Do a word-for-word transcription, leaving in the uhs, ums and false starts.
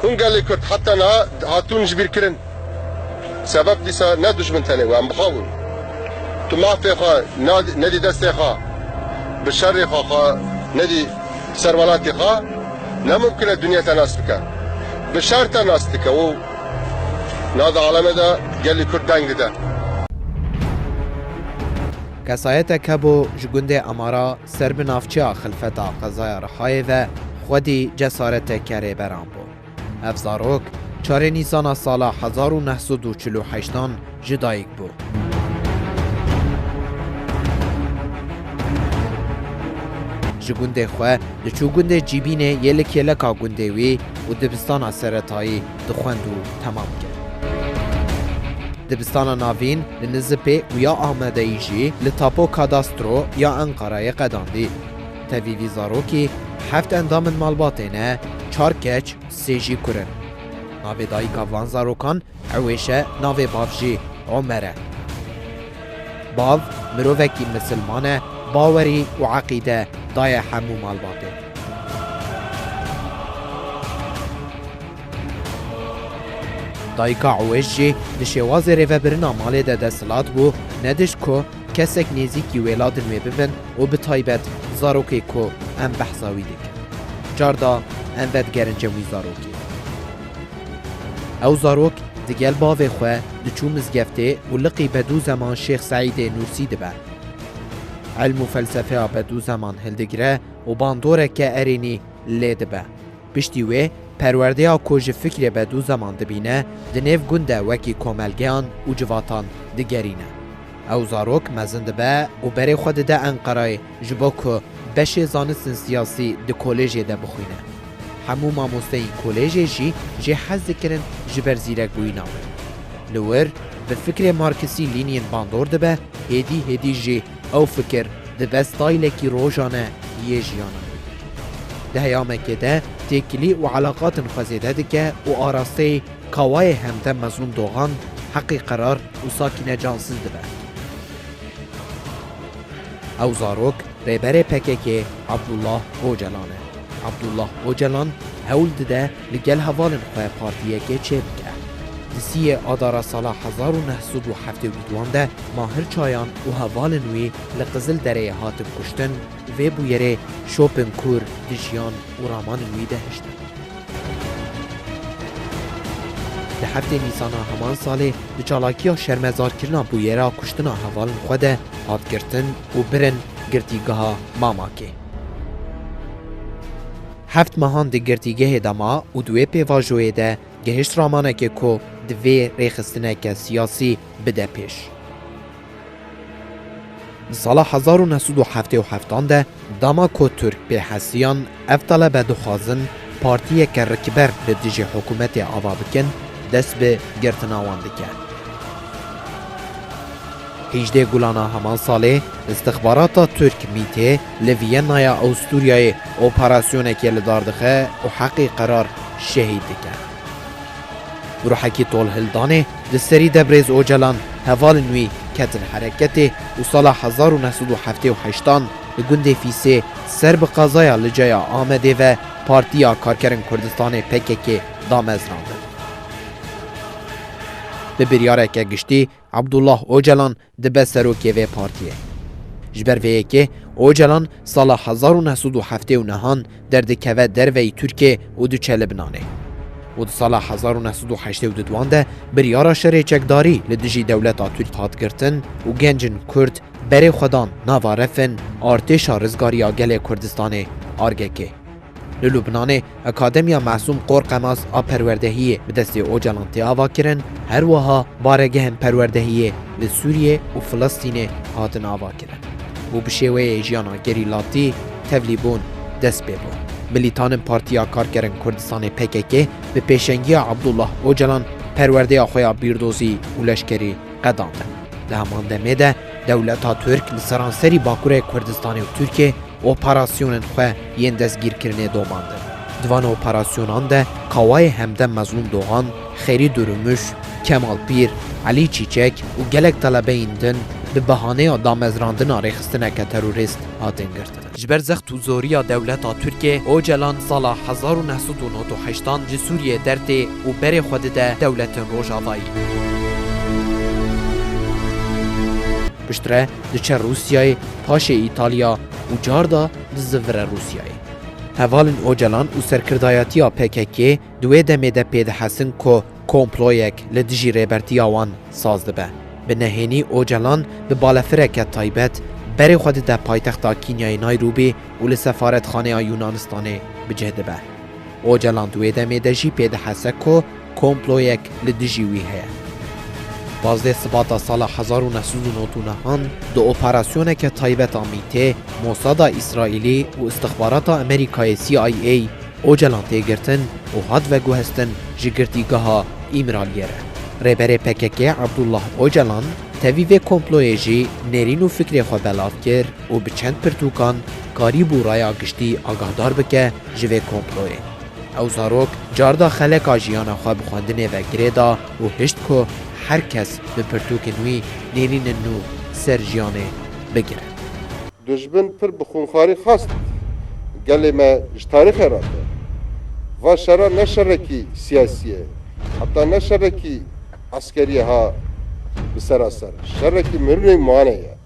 Hûn gelê Kurd heta niha hatûn ji bîr kirin. Sebeb dîsa ne dijmin tenê we, em bixwe bûn. Tu mafê xwe na-, nedî destê xwe, bi şerê xwe xwe nedî ser welatê xwe, ne mumkin e dinya te nas bike. Bi şer te nas dike û niha di alemê de gelê Kurd deng dide. Kesayeteke bû ji gundê Amara ser bi navçeya Xilfeta qezaya Rihayê ve xwedî cesareteke rêberan bû. Ev zarok çarê Nîsana sala hezar û neh sed û çil û heştan ji dayik bû. Ji gundê xwe diçû gundê Cîbînê yê li kêleka gundê wî û dibistana seretayî dixwend û temam kir. Dibistana navîn li Nizipê û ya Amedeyî jî li Tapo Kadastro ya Enqerayê qedandî. Tevî vî zarokî heft endamên malbatê ne, çar keç, sê jî kur in. Navê dayika van zarokan Ewêş e, navê bav jî Omer e. Bav mirovekî misilman e, bawerî û eqîde daye hemû malbatê. Dayika Ewêş jî di şêwazê rêvebirina malê de desthilat bû, nedişt ku kesek nêzîkî wêladin wê bibin û bi taybet zarokê ku em behsa wî dikin. Carda em vedigerin cem wî zarokê. Ew zarok digel bavê xwe diçû mizgeftê û liqî Bedûzeman Şêx Seîdê Nûrsî dibe. Ilm û felsefeya Bedûzeman hildigire û bandoreke erênî lê dibe. Piştî wê perwerdeya ku ji fikrê Bedûzeman dibîne, di nêv gund de wekî komelgeyan û civatan digerîne. Ew zarok mezin dibe û berê xwe dide Enqerayê ji bo ku beşê zanistên siyasî di kolêjê de bixwîne. Hemû mamosteyên kolêjê jî jê hez dikirin ji ber zîrekbûyîna wê. Li wir bi fikrê Marksî Lînîn bandor dibe, hêdî hêdî jî ew fikir dibe staylekî rojane yê jiyana wî. Di heyamekê de têkilî û eleqatên xwe zêde dike û arasteyî Kawayê Hemdem Mezlûm Dogan, Heqî Qerar û Sakîne Cansiz dibe. Ew zarok rêberê P K K Abdullah Ocalan e. Abdullah Ocalan hewl dide li gel hevalên xwe partiyekê çêbike. Di siyê Adara sala hezar û neh sed û heftê û duan de Mahir Çayan û hevalên wî li Qizildereyê hatin kuştin, vê bûyerê şopên kûr di jiyan û ramanên wî de hiştin. Di heftê Nîsana heman salê di çalakiya şermezarkirina bûyera kuştina hevalên xwe de hat girtin û birin girtîgeha Mamakê. Heft mehan di girtîgehê de ma û di wê pêvajoyê de gihişt ramanekê ku divê rêxistineke siyasî bide pêş. Di sala hezar û neh sed û heftê û heftan de dema ku Tirk pê hesiyan ev telebe dixwazin partiyeke rikber li dijî hikûmetê ava bikin, dest bi girtina wan dike. Hîjdê Gulana heman salê, istixbarata Tirk MÎT'ê li Vîyennaya Awisturyayê operasyonekê li dar dixe û Heqî Qerar şehîd dike. Bi ruhekî tolhildanê di serî de birêz Ocalan hevalên wî ketin hereketê û sala hezar û neh sed û heftê û heştan li gundê Fîsê ser bi qezaya Licaya Amedê ve Partiya Karkerên Kurdistanê P K K damezinandin. Bi biryareke giştî Abdullah Ocalan dibe serokê vê partiyê. Ji ber vê yekê Ocalan sala hezar û neh sed û heftê û nehan derdikeve derveyî Tirkiyê û diçe Libnanê. Û di sala hezar û neh sed û heştê û duan de biryara şerê çekdarî li dijî dewleta Tirk hat girtin û gencên Kurd berê xwe dan nava refên artêşa rizgariya gelê Kurdistanê, ARGKê. Li Lubnanê Akademiya Mesûm Qorqemaz a Perwerdehiyê bi destê Ocalan tê avakirin, her wiha baregehên perwerdehiyê li Sûriyê û Filistînê hatin avakirin û bi şêweyê jiyana gerîlatî tevlîbûn dest pê bû. Milîtanên Partiya Karkerên Kurdistanê P K K bi pêşengiya Abdullah Ocalan perwerdeya xwe ya bîrdozî û leşkerî qedandin. Di heman demê de dewleta Tirk li seranserî Bakurê Kurdistanê û Tirkiyê operasyonên xwe yên destgîrkirinê domandin. Di van operasyonan de Kawayê Hemdem Mezlûm Dogan, Xêrî Durumuş, Kemal Pîr, Elî Çîçek û gelek telebeyên din bi bahaneya damezrandina rêxistineke terorîst hatin girtin. Ji ber zext û zoriya dewleta Tirkiyê, Ocalan sala hezar û neh sed û nod û heştan ji Sûriyê dertê û berê xwe dide dewletên Rojavayî. Piştre diçe Rûsyayê, paşê Îtalya û carda dizivire Rûsyayê. Hevalên Ocalan û serkirdayetiya P K K di wê demê de pê dihesin ku komployek li dijî rêbertiya wan saz dibe. Bi nehênî Ocalan bi balefireke taybet berê xwe dide paytexta Kînyayê Nayrobî û li sefaretxaneya Yunanistanê bi cih dibe. Ocalan di wê demê de jî pê dihese ku komployek li dijî wî heye. Pazdeh Sibata sala hezar û neh sed û nod û nehan di operasyoneke taybet a mîtê, Mosada Îsraîlî û istixbarata Amerîkayê C I A Ocalan tê girtin û hat veguhestin ji girtîgeha Îmraliyê re. Rêberê P K K Abdullah Ocalan tevî vê komployê jî nêrîn û fikrê xwe belav kir û bi çend pirtûkan karîbû raya giştî agahdar bike ji vê komployê. Ew zarok carda xeleka jiyana xwe bi xwendinê ve girê da û hişt ku her kes bi pirtûkên wî nêrînên nû ser jiyanê bigire. Dijmin pir bi xûnxarî xwest gelê me ji tarîxê re te. Va şera ne şerekî siyasî ye, heta ne şerekî eskerî ye ha bi sera ser. Şerekî mirinê mane ye.